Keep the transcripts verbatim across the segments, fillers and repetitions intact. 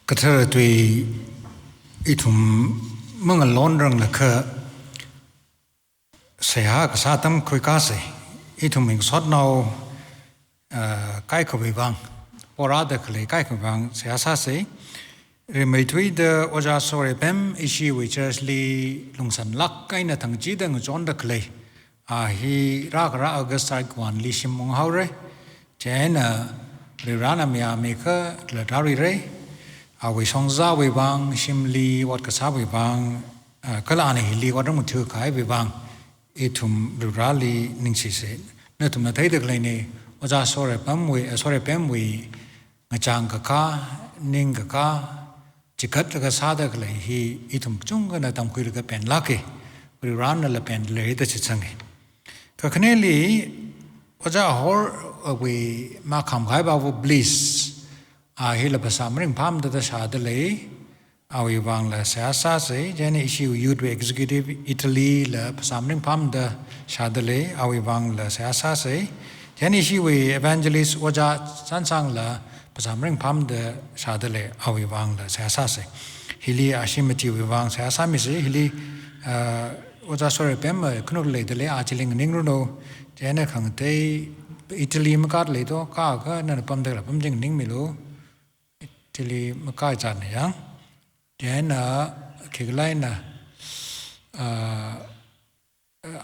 Kathara tui ithum mangalonranglakha seihā kasā atam khuikāsei. Ithum mingsotnao, ah, kaikhawui vang, porāda khalei kaikhawui vang seihā sāsei. Rimeithuida Ojā Sorepem ishiwui church li lungsanlāk eina thangchida ngachonda khalei, a hi rākharā August tarik one li shim unghaorei. Chieina Varivarāna mayāmikha kala rārirei. Awui shongzāwui vang, shimli ot kasāwui vang, ah, kala ana hili otram ngathakahaiwui vang, ithum Varivarāli ningshisei. Nathumna theida khaleina, Ojā Sorepemwui, eh, Sorepemwui ngachang kakā, ning kakā, chigatlaga sāda khalei hi ithum kachungkhana tamkhuilaga penlākei. Varivarānala penleida shitsangei. Kakhaneli Ojā Hor, uh, wui makhamkahai bavo Bliss, a hila phasā maringphāmada shādalei, awui vangla seihā sāsei. Chieina ishiwui youth wui executive Italy la phasā maringphāmada shādalei, awui vangla seihā sāsei. Chieina ishiwui evangelist Ojā Chansangla phasā maringphāmada shādalei, awui vangla seihā sāsei. Hili ashee machiwui vang seihā sāmisei, hili, ah, Ojā Sorepem, ah, khanuk leidalei, a chili nganingranu. Chieina khangatei Italy makāda leido, kākha nana pamdala pamching nganingmilu. Italy makā zatna yang. Chieina khikhala eina, ah,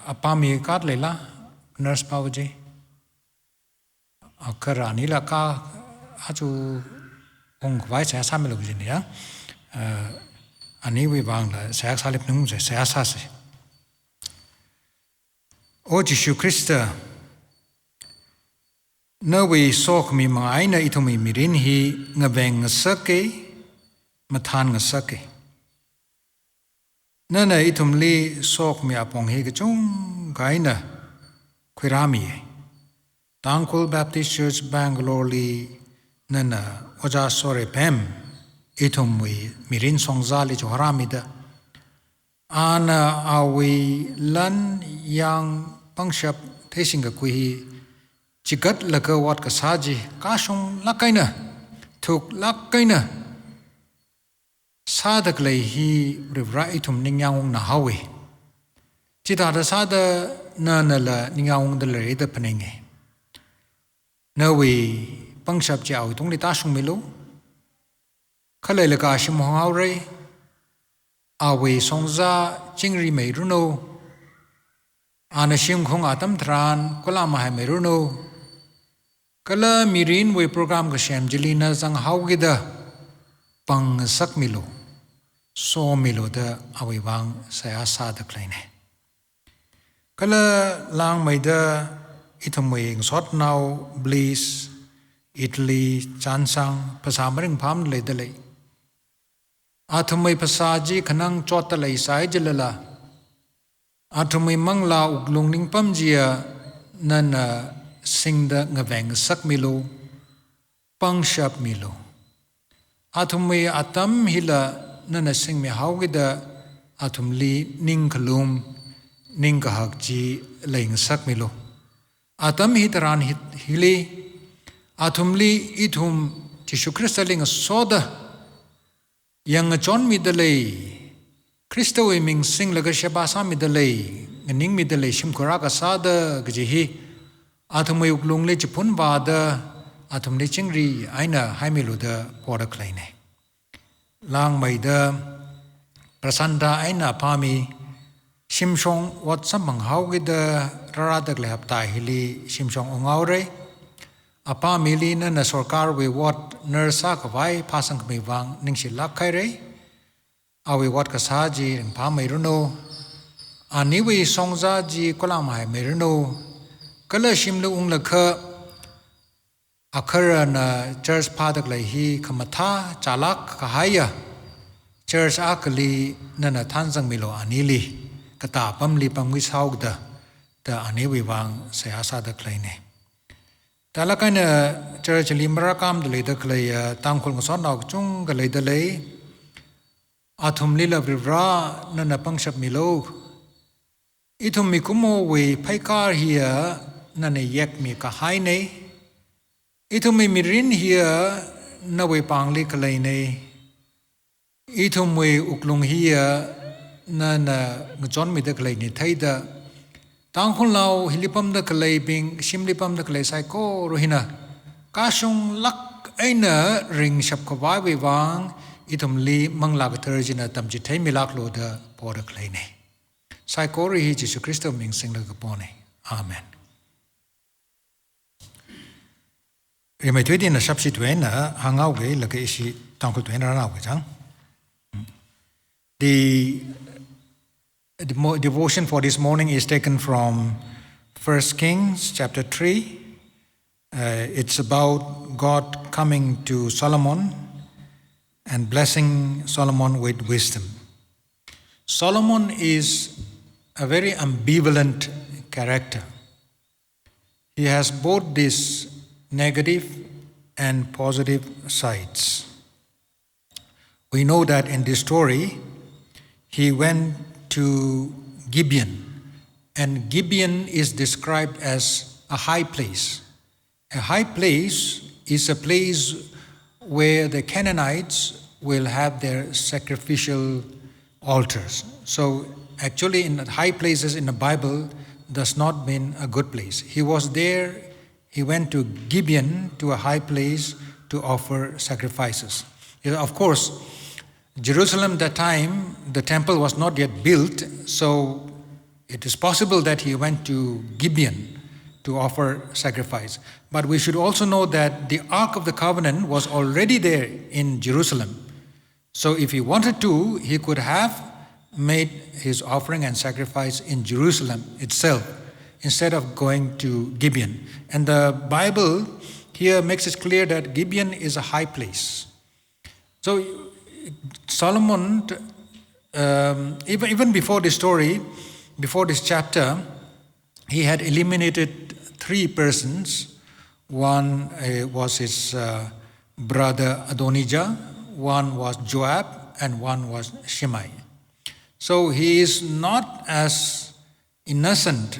apam hi kāda leila, nurse pao chi. Akha rānila kā achu ungkhavai seihā sāmilu kajina ya. Ah, aniwui vangla seihā sālipnung se, seihā sāsei. O Jishu Khrista, nawui sokhami manga eina ithumwui mirin hi ngaveng ngasakei, mathān ngasakei. Nana ithumli sokhami apong hi kachungkha eina khuirāmiya. Tangkhul Baptist Church Bangalore li nana Ojā Sorepem ithumwui mirin shongzāli chihorāmida, ana awui lan yang pangshap theishing kakhui hi chigatlaga ot kasā chi kashunglāk eina, thuklāk eina sāda khalei hi Varivarā ithum ningyāng ungnahaowa. Chithāda sāda nanala ningyāng ungda leira da phaningei. Nawui pangshap chi awui tungli tāshungmilu. Khaleilaga shim unghaorei. Awui shongzā chingrimeiranu. Ana shimkhung atam tharan kula mahaimeiranu. Kala mirinwui program kasem chili na zanghaokida pāng ngasakmilu, somilu da awui vang seihā sāda khaleina. Kala langmeida ithumwui ngasotnao Bliss, Italy, Chansang, phasā maringphāmada leidalei. Athumwui phasā chi khanang chotda leisai jilala, athumwui manglā wuklung ningpam chiya nana singda ngaveng ngasakmilu, pangshap milu. Athumwui atam hila nana singmihaokida athumli ningkhalum, ningkahak chi leingasakmilu. Atam hitharan hi-, hili, athumli ithum Jishu Khristali ngasoda yangngachonmida lei, Khristawui ming singlaga sheba sāmida lei, nganingmida lei, shimkhur akha sāda kaji hi athumwui wuklungli chiphun vāda, athumli chingri eina haimilu da porda khaleina. Langmeida Prasanta eina phāmi shimshong ot samphanghaokida rārada khalei hapta hili shimshong unghaorei. Aphāmili nana sorkarwui ot nurse sākhavai phāsangkhami vang ningshilāk hairei. Awui ot kasā chi ringphāmeiranu. Aniwui shongzā chi kula mahaimeiranu. Kala shimli unglakha, akharana church phāda khalei hi khamathā chālāk kahaiya church akhali nana thanzangmilu anili, katā apamli pamkhui sāhaoda, da aniwui vang seihā sāda khaleina. Tālāk eina church li marākhamda leida khaleiya Tangkhul ngasotnao kachungkha leidalei. Athumlila Varivarā nana pangshap milu. Ithum mikumowui pheikar hiya nana yekmi kahaina. Ithumwui mirin hiya nawui pāngli khaleina. Ithumwui wuklung hiya nana ngachonmida khaleina theida, Tangkhulnao hili pamda khaleibing, shimli pamda khalei saikora hina, kashunglāk eina ringshap khavaiwui vang, ithumli Manglā Kathara china tamchitheimilāklu da poda khaleina. Saikora hi Jesu Khristawui ming singlaga kapona. Amen. Rimeithuida ina shapshi tuina hānghaoga, laga ishi Tangkhul tuina rānhaoga chang. The, the mo-, devotion for this morning is taken from First Kings chapter three. Uh, it's about God coming to Solomon and blessing Solomon with wisdom. Solomon is a very ambivalent character. He has both these negative and positive sides. We know that in this story, he went to Gibeon, and Gibeon is described as a high place. A high place is a place where the Canaanites will have their sacrificial altars. So actually, in the high places in the Bible does not mean a good place. He was there, he went to Gibeon, to a high place, to offer sacrifices. Yeah, of course, Jerusalem that time, the temple was not yet built, so it is possible that he went to Gibeon to offer sacrifice. But we should also know that the Ark of the Covenant was already there in Jerusalem. So if he wanted to, he could have made his offering and sacrifice in Jerusalem itself instead of going to Gibeon. And the Bible here makes it clear that Gibeon is a high place. So Solomon, um, even, even before this story, before this chapter, he had eliminated three persons. One, uh, was his, uh, brother Adonijah, one was Joab, and one was Shimei. So he is not as innocent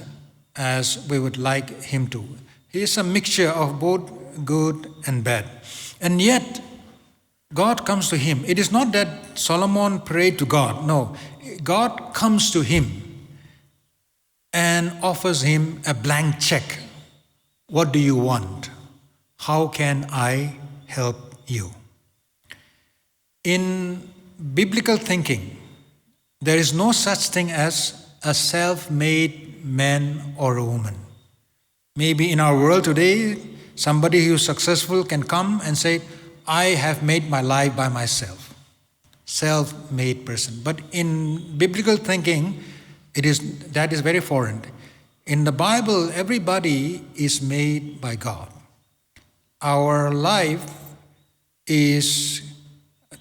as we would like him to. He is a mixture of both good and bad. And yet, God comes to him. It is not that Solomon prayed to God. No, God comes to him and offers him a blank check. "What do you want? How can I help you?" In biblical thinking, there is no such thing as a self-made man or a woman. Maybe in our world today, somebody who is successful can come and say, "I have made my life by myself." Self-made person. But in biblical thinking, it is, that is very foreign. In the Bible, everybody is made by God. Our life is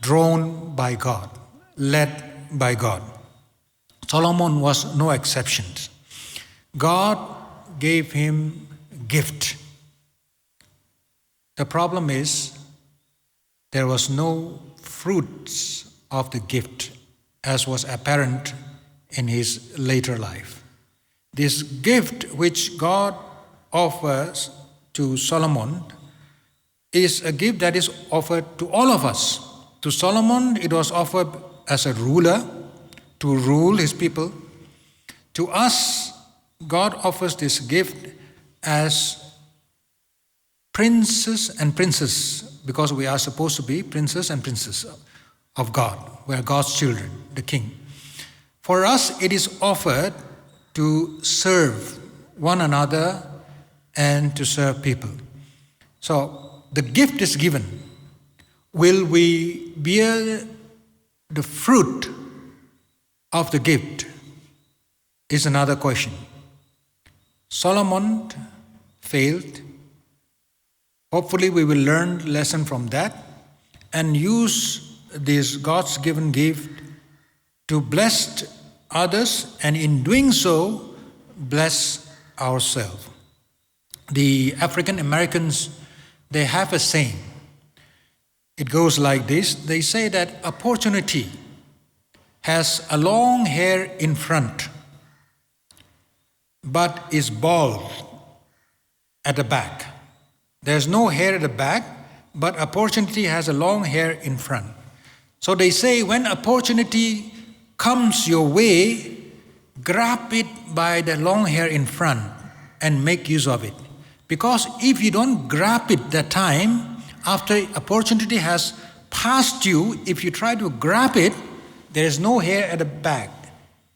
drawn by God, led by God. Solomon was no exception. God gave him gift. The problem is, there was no fruits of the gift, as was apparent in his later life. This gift which God offers to Solomon is a gift that is offered to all of us. To Solomon, it was offered as a ruler to rule his people. To us, God offers this gift as princes and princess, because we are supposed to be princes and princess of God. We are God's children, the King. For us, it is offered to serve one another and to serve people. So the gift is given. Will we bear the fruit of the gift is another question. Solomon failed. Hopefully, we will learn lesson from that and use this God's given gift to bless others, and in doing so, bless ourselves. The African Americans, they have a saying. It goes like this. They say that opportunity has a long hair in front, but is bald at the back. There's no hair at the back, but opportunity has a long hair in front. So they say when opportunity comes your way, grab it by the long hair in front and make use of it. Because if you don't grab it that time, after opportunity has passed you, if you try to grab it, there is no hair at the back.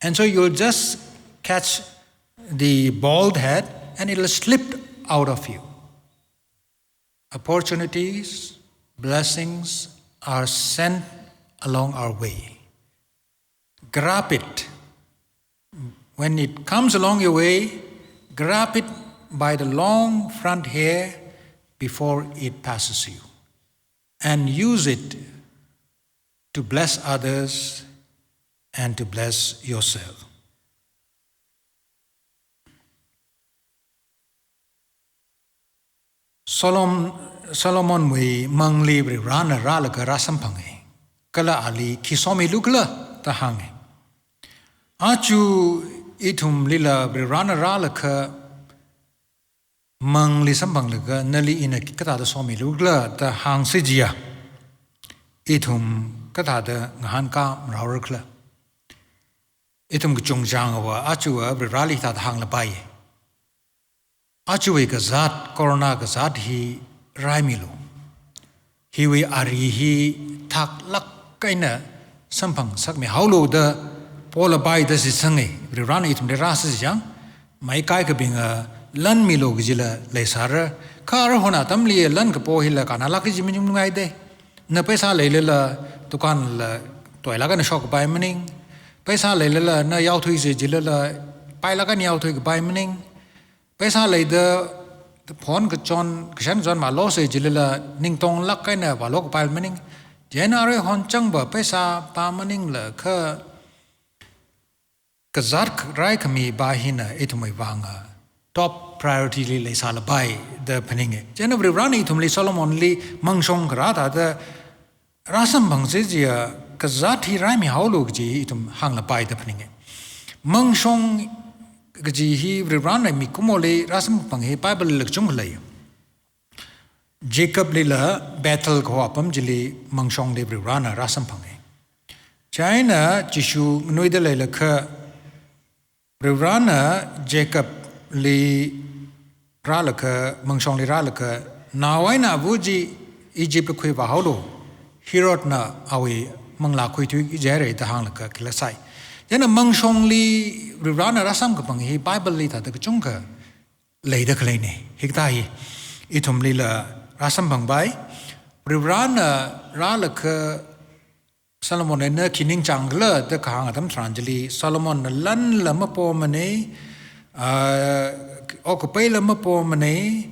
And so you'll just catch the bald head and it'll slip out of you. Opportunities, blessings are sent along our way. Grab it. When it comes along your way, grab it by the long front hair before it passes you. And use it to bless others and to bless yourself. Solom-, Solomonwui mangli Varivarana rālaga rāsamphanga. Kala ali khi somilu khala da hānga. Aja ithumlila Varivarana rālaga mangli samphanglaga nali ina kathāda somilu khala da hāngsa jiakha, ithum kathāda ngahānkā marāra khala. Ithum kachungchang va aja va Varivarali thāda hānglapai. Ajawui kazāt, corona kazāt hi raimilu. Hiwui ari hi thaklāk eina samphangsakmihaolu da polapai da shitsanga. Varivarana ithumli rāsa jiakha, maikai kabinga lanmilu kajila leisāra. Kha arui hon atamli lan kapo hila kannalāk kaji maningmana da. Na paisa leilala, dukanla toilāk eina shokkapai maning. Paisa leilala, na yaothuisa jilala, pailāk eina yaothuikapai maning. Paisa leida phone kachon, kashan kachon vālosa jilala, ningtonglāk eina vālokapai maning. Chieina arui hon chang va paisa pā maningla kha kazāt rai khami va hina ithumwui vanga top priority li leisālapai da phaninga. Chieina Varivarana ithumli Solomonli mangshong kharā thāda rāsamphangsa jiakha kazāt hi raimihaolu kaji ithum hānglapai da phaninga. Mangshong kaji hi Varivarana mikumoli rāsamphang hi Bible li kachungkha lei. Jacoblila Bethel kaho apam chili mangshongli Varivarana rāsamphanga. Chieina Jishu nganuida leilakha Varivarana Jacobli rālaga, mangshongli rālaga, nao eina ava chi Egypt kakhui vāhaolu, Herodna awui manglā khuithui jihaira da hānglaga khikhala sai. Chieina mangshongli Varivarana rāsamkaphang hi Bible li thāda kachungkha leida khaleina. Hikathā hi ithumlila rāsamphangpai. Varivarana rālaga Solomon eina khi ningchāng khala da kahāng atam tharan chili, Solomonna lanla mapomana, ah, okkapaila mapomana,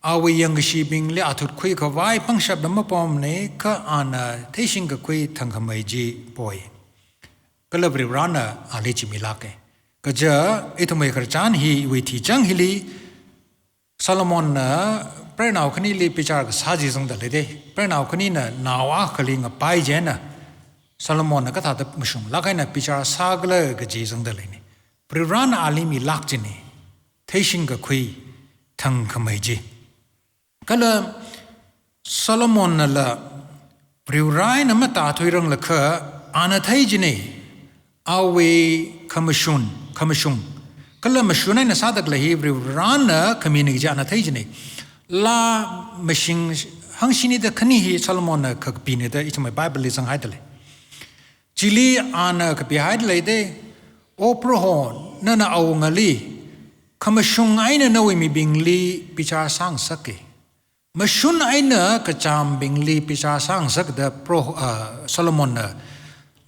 awui yangkashibingli athut khuikhavai pangshapla mapomana, kha ana theishing kakhui thangkhamei chi poi. Kala Varivarana ali chi milāka. Kaja ithumwui khararchan hiwui thichang hili, Solomonna preinao khanili bichar kasā chi zangda leida. Preinao khanina nao akhali ngapai chieina Solomonna kathāda mashunglāk eina bichar sākhala kaji zangda leina. Varivarana ali milāk china, theishing kakhui thangkhamei chi. Kala Solomonnala Varivarana matāthuiranglakha ana thei china, awui khamashung, khamashung. Kala mashun eina sāda khalei hi Varivarana khamina kaji ana thei china. Laa mashing hangshinida khani hi Solomonna kakapina da ithumwui Bible li zanghaida lei. Chili ana kapihaida leida, O Proho, nana awungali khamashung eina nawui mibingli bichar sāngasaka. Mashun eina kachāmbingli bichar sāngasaka da Proho, ah, Solomonna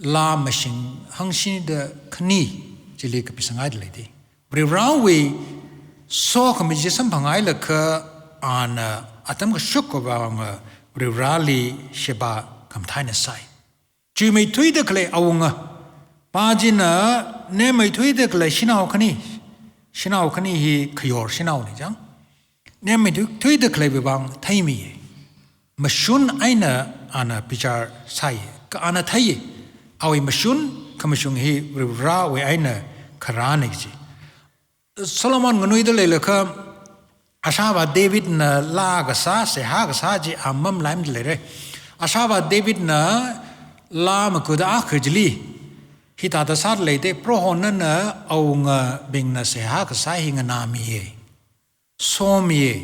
laa mashing hangshinida khani chili kapisanghaida leida. Varivarawui sokhami chi samphanghailakha ana atam kashukkhavanga Varivarali sheba khamathā eina sai. Chuimeithuida khalei awunga. Pa china nemmeithuida khalei shanao khani. Shanao khani hi khayor shanaona chang. Nemmeithuida khaleiwui vang theimiya. Mashun eina ana bichar sāya. Kha ana theiya. Awui mashun, khamashung hi Varivarawui eina kharāna kaji. Solomon nganuida leilakha, ashāvā Davidna laa kasā, seihā kasā chi a mamalaimada leira. Ashāvā Davidna laa makuda akha chili, hithāda sāda leida, Prohona awungabingna seihā kasā hi nganāmiya, somiya,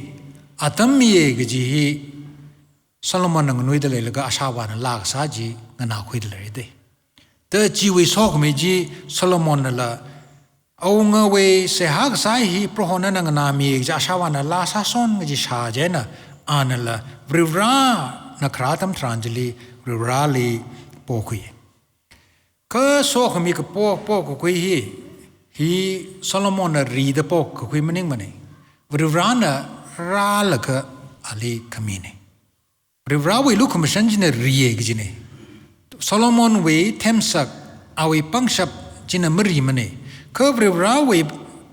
atam miya kaji hi Solomonna nganuida leilaga ashāvāna laa kasā chi nganākhuida leida. Da chiwui sokhami chi Solomonnala awungawui seihā kasā hi Prohona nganāmiya kaji ashāvāna laa sāson kaji shā chieina, anala Varivarana kharā atam tharan chili Varivarali pokhui. Kha sokhami kapo, pokakhui hi, hi Solomonna rida pokakhui maningmana. Varivarana rālaga ali khamina. Varivarawui lukhamashan china riya kajina. Solomonwui themsak, awui pangshap china marimana. Kha Varivarawui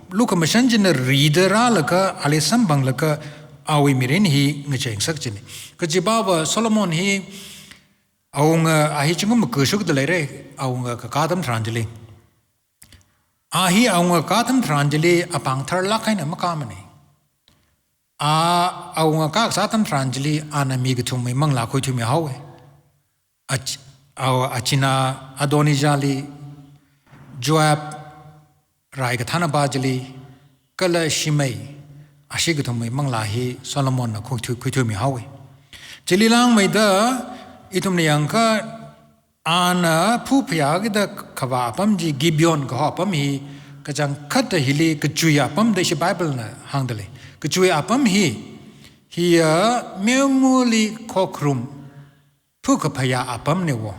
lukhamashan china rida rālaga ali samphanglaga awui mirin hi ngacheingasak china. Kajiva Solomon hi awunga, a hi zingkum maga shokda leira, awunga kakā atam tharan chili. A hi awunga kakā atam tharan chili apāng tharlāk eina makāmana. A awunga kakā kasā atam tharan chili ana mi kathumwui manglā khuithuimi haowa. Ach-, a, achinā Adonijahli, Joab, rai kathānapa chili, kala Shimei, ashi kathumwui manglā hi Solomonna khuithu-, khuithuimi haowa. Chili langmeida ithumna yangakha ana phu phayā kida kavā apam chi Gibeon kaho apam hi kachangkhatta hili kachui apam da ishi Biblena hāngda lei. Kachui apam hi, hiya meomali khokharum, phu kaphayā apamna wo.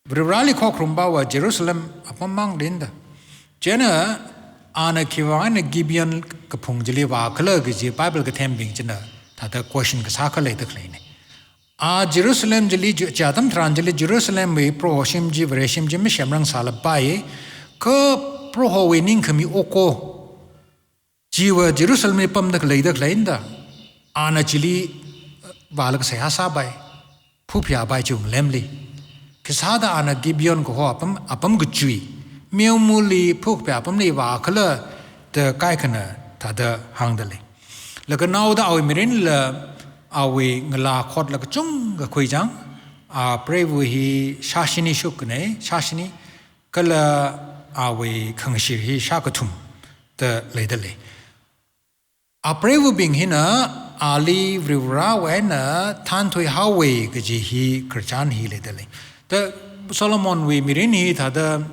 Varivarali khokharumpava Jerusalem apam mang leinda. Chieina ana khiwui vang eina Gibeon kaphung chili vākhala kaji Bible kathembing china thāda question kasā khalei da khaleina. A Jerusalem chili Ju-, chi atam tharan chili Jerusalemwui Proho shim chi, Vare shim chi masemrang sālapai, kha Prohowui ningkhami oko chiva Jerusalemli pamda khalei da khaleina da, ana chili vālaga seihā sāpai, phu phayāpai chiwui ngalemli. Khisāda ana Gibeon kaho apam, apam kachui, meomali phu phayā apamli vākhala da kaikhana thāda hāngda lei. Laga naoda awui mirinla awui ngalā khotla kachungkha khuichang, a preiva hi shāshini shokna, shāshini, kala awui khangashir hi shākathum da leida lei. Apreivabing hina ali Varivarawui eina thānthui haowa kaji hi khararchan hi leida lei. Da Solomonwui mirin hi thāda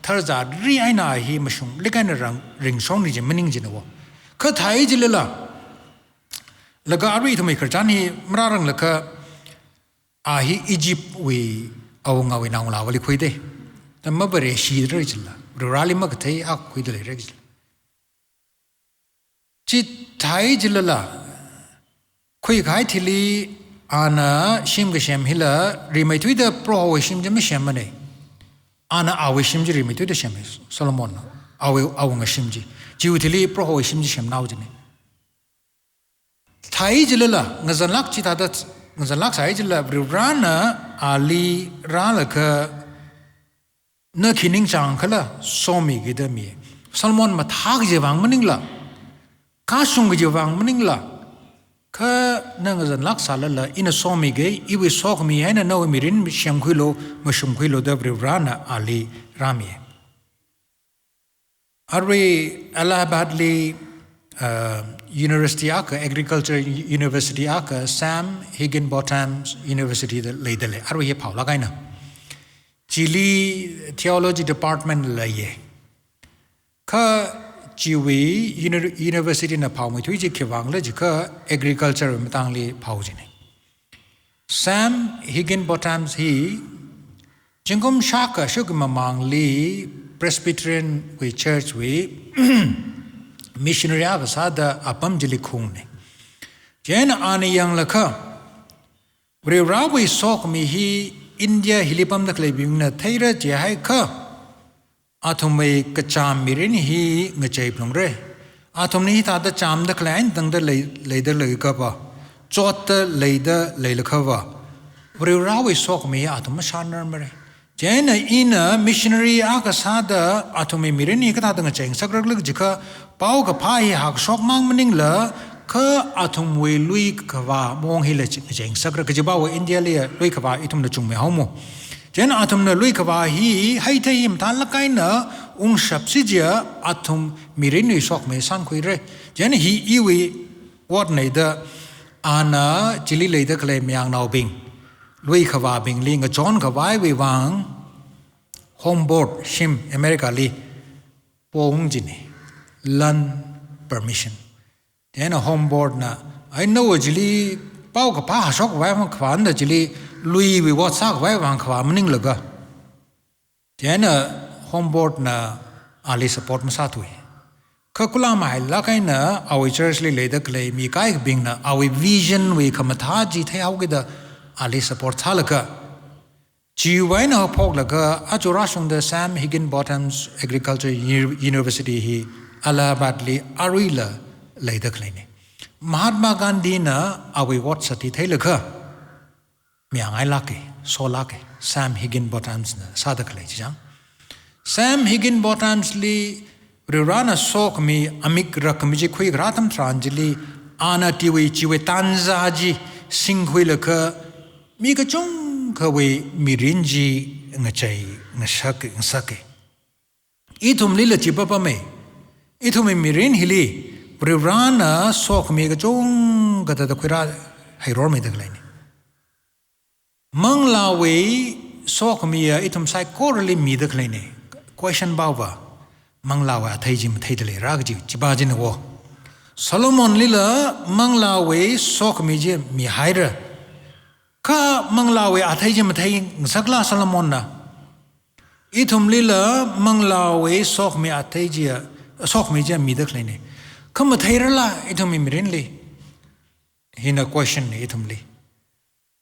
tharzāri eina hi mashunglik eina rang, ringshong ni chi maning china wo. Kha thai chilala, laga arui ithumwui khararchan hi marāranglakha, a hi Egyptwui awungawui naongalāvali khuida. Da mavareshidalei chila, Varivarali makathei akha khuida leira chila. Chithai chilala, khuikahai thili ana shim kasem hila rimeithuida Prohowui shim chi masemmana. Ana awui shim chi rimeithuida sema, Solomonna. Awui, awunga shim chi. Chiwui thili Prohowui shim chi semnao china. Thai chilala, ngazanlāk chithāda, ngazanlāk sāi chilala, Varivarana ali rālaga na khi ningchāngkhala somikida mi. Solomon mathā kajiwui vang maningla, kashung kajiwui vang maningla, kha na ngazanlāk sālala, ina somikei, iwui sokhami eina nawui mirin semkhuilu, mashungkhuilu da Varivarana ali rāmi. Arui Allahabadli, uh, university akha, agriculture university akha, Sam Higginbotham University da leida lei. Arui hi phaolāk eina. Chili theology department leiya. Kha chiwui uni-, university na phaomeithui chi khiwui vangla jiakha agriculture matangli phao china. Sam Higginbotham hi zingkum shākha shuk mamangli Presbyterian wui church wui missionary akha sāda apam chili khaungna. Chieina ana yanglakha, Varivarawui sokhami hi India hili pamda khaleibingna theira jihaikha, athumwui kachām mirin hi ngacheiphalungra. Athumna hithāda chāmda khalei eina tangda lei, leida leilakhava, chotda leida leilakhava, Varivarawui sokhami athum mashānarmara. Chieina ina missionary akha sāda athumwui mirin hi kathāda ngacheingasakra khala jiakha, paokaphā hi hākashok mang maningla, Kha athumwui lui khavā mong hila chi-, cheng sakra, kajipāwui India li lui khavā ithumna chungmei haomo. Chieina athumna lui khavā hi, hithei hi mathālāk eina ungshap si jiakha athum mirinwui sokhami sāngkhuira. Chieina hi iwui ward nei da, ana chili leida khalei mayangnaobing, lui khavābingli ngachon khavaiwui vang, home board, shim America li, pong jina, land permission. Chieina home board na, ai nawui chili paokaphā hāshok khavai vang khavā nda chili luiwui ward sākhavai vang khavā maninglaga. Chieina home board na ali support masāthui. Kha kula mahailāk eina awui church li leida khalei mi kaikhabingna awui vision wui khamathā chi theihaokida ali support sālaga. Chiwui eina haophoklaga aja rāshungda Sam Higginbotham's Agriculture Uni-, University hi Allahabad li aruila leida khaleina. Mahatma Gandhi na awui ward sati theilaga, mayāngailāka, solāka, Sam Higginbotham's na sāda khalei chi chang. Sam Higginbotham's li Varivarana sokhami, amik rakhami chi khuikharā atam tharan chili, ana chiwui, chiwui tanza chi singkhuilaga, mi kachungkhawui mirin chi ngachei, ngashak, ngasaka. Ithumlila chi pāpāmei. Ithumwui mirin hili, Varivarana sokhami kachungkha thāda khuirā hairormida khaleina. Manglāwui sokhamiya ithum saikorali mida khaleina. Question pāva, manglāwui athei chi matheida leira kaji, chipā china wo. Solomon lila manglāwui sokhami chi mihaira. Kha manglāwui athei chi mathei ngasakla Solomon na? Ithumlila manglāwui sokhami athei chi, sokhami chi mida khaleina. Kha matheirala ithumwui mirinli? Hina question na ithumli.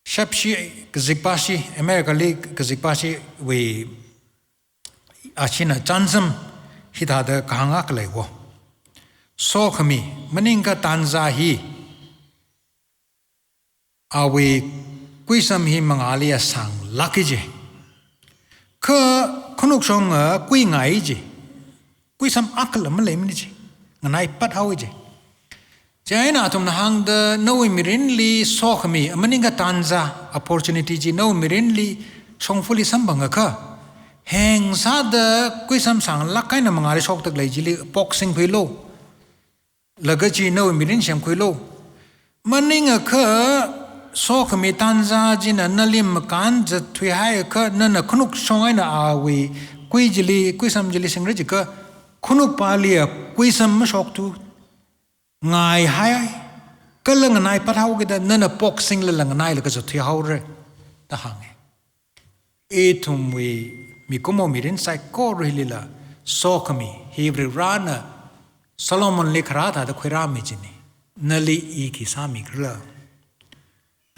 Shepshi kazipāshi, America li kazipāshiwui, ashina chānjam hithāda kahāng akha lei wo. Sokhami, maningakha tanza hi, awui kuisam hi mangāli asānglāka ji. Kha khanukshonga kuingai ji. Kuisam akhala maleimana ji. Nganaipat haowa ji. Chieina athumna hāngda nawui mirinli sokhami, maningakha tanza, opportunity chi nawui mirinli shongfali samphangakha, heng sāda kuisam sānglāk eina mangāli shokda khalei chili poksingkhuilu. Laga chi nawui mirin semkhuilu. Maningakha sokhami tanza china nali makān zatthuihaiakha nana khanukshong eina awui kui chili, kuisam chili singra jiakha, khanukpāliya kuisam mashokthu. Ngaihai, kala nganaipat haokida nana poksinglala nganailaga zatthui haora da hānga. Ithumwui mikumo mirin saikoralila sokhami hi Varivarana Solomonli kharā thāda khuirāmi china. Nali i khi sāmikrala?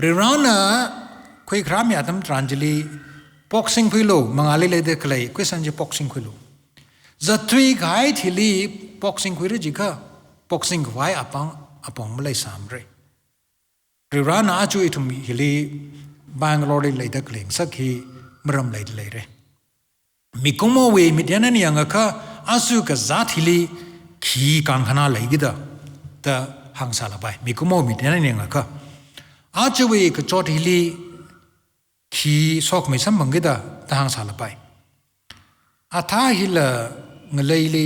Varivarana khuikharāmi atam tharan chili poksingkhuilu, mangāli leida khalei kuisam chi poksingkhuilu. Zatthuikahai thili poksingkhuira jiakha, poksingkhavai apāng apong maleisāmara. Varivarana aja ithum hili Bangalore li leida khalei ngasak hi maram leida leira. Mikumowui mirin eina yangakha, aja kazāt hili khi kankhana leikida da hāngsālapai. Mikumo mirin eina yangakha, ajawui kachot hili khi sokhami samphangkida da hāngsālapai. Athā hila ngaleili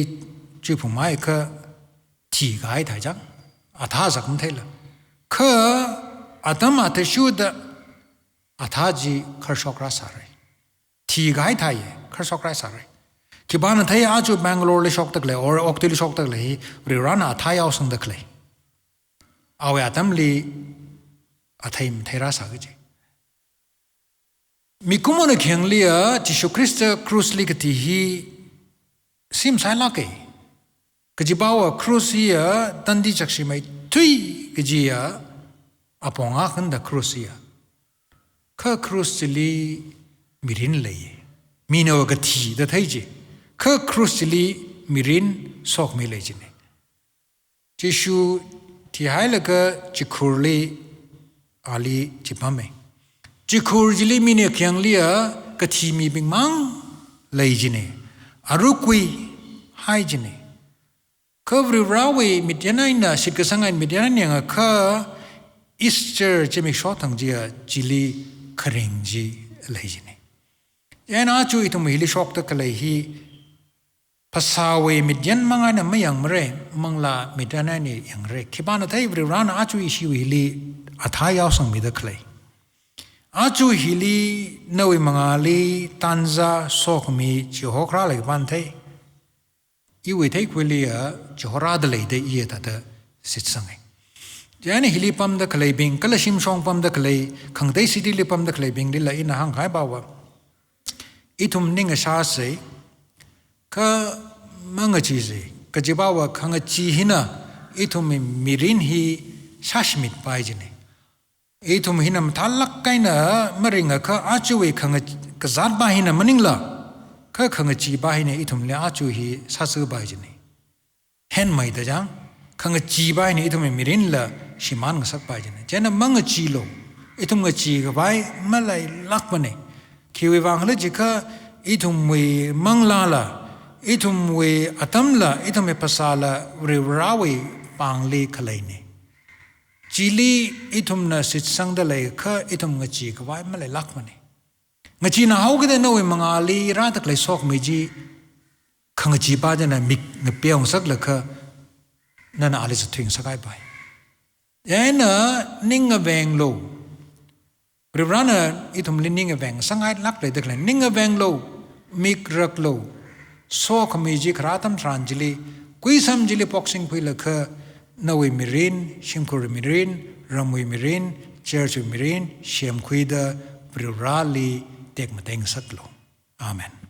chuiphungmeiakha thikahai thai chang. Athā sak matheila. Kha atam athishurda athā chi kharshok rāsāra. Thikahai thai, kharshok rāsāra. Khipāna thei, aja Bangalore li shokda khalei, or Oktui li shokda khalei hi, Varivarana athā yaosangda khalei. Awui atamli athei mathei rāsā kaji. Mikumona khayāngliya Jishu Khrista cross li kathi hi simsailāka. Kajipāva cross hiya tandi chakshimeitheithui kajiya apong akhana da cross hiya. Kha cross chili mirin lei. Minava kathi da thei ji. Kha cross chili mirin sokhami lei jina. Jishu thihailaga chikhurli ali chipama. Chikhur chili mina khayāngliya kathi mibingmang lei jina. Arukuihai jina. Kha Varivarawui mityan eina, shitkasang eina mityan eina yangakha Esther zimiksho thang chiya chili kharing chi lei jina. Chieina aja ithum hili shokda khalei hi phasāwui mityan mang eina mayangmara, manglā mityan eina yangra. Khipāna thei, Varivarana aja ishiwui hili athā yaosangmida khalei. Aja hili nawui mangāli tanza sokhami chihokhara leikapāna thei. Iwui theikhuiliya chihorāda leida iya thāda shitsanga. Chieina hili pamda khaleibing, kala shimshong pamda khalei, khangatei city li pamda khaleibinglila ina hāngkahai pava, ithum ning ashāsa, kha mangacheesa. Kaji pava khangachee hina ithumwui mirin hi shāshimit pai jina. Ithum hina mathālāk eina maringakha ajawui khanga-, kazāt pa hina maningla, kha khangachee pa hina ithumli aja hi sāsa pai jina. Henmeida chang, khangachee pa hina ithumwui mirinla shimān ngasak pai jina. Chieina mangacheelu, ithum ngacheekhavai maleilākmana. Khiwui vang khala jiakha ithumwui manglāla, ithumwui atamla, ithumwui phasāla Varivarawui pāngli khaleina. Chili ithumna shitsangda leikha ithum ngacheekhavai maleilākmana. Ngacheena haokida nawui mangāli rāda khalei sokhami chi khangachee pa china mik ngapeongasaklaga nana ali zatthuingasak kahai pai. Chieina ning ngavenglu. Varivarana ithumli ning ngaveng sanghai lāk leida khalei. Ning ngavenglu, mik raklu, sokhami chi kharā atam tharan chili, kuisam chili boxing khuilaga, nawui mirin, shimkhurwui mirin, ramwui mirin, church wui mirin semkhuida Varivarali tekmatei ngasaklu. Amen.